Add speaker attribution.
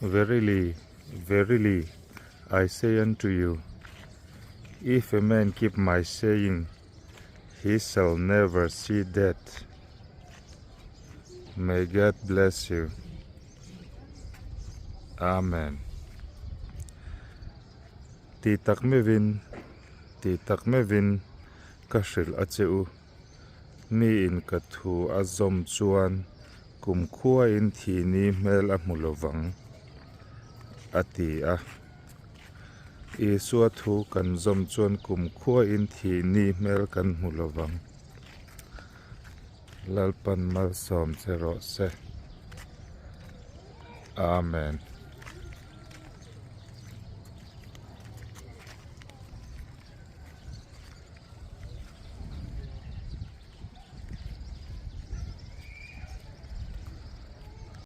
Speaker 1: Verily, verily, I say unto you, if a man keep my saying, he shall never see death. May God bless you. Amen. Ti tak meuhin, ti tak meuhin ka hrilh a che u. Miin ka thu a zawm chuan kumkhuain thihni hmel a hmu lovang, a ti a. Isua thu kan zawm chuan kumkhuain thihni hmel kan hmu lovang. Lalpan malsawm che rawh se. Amen.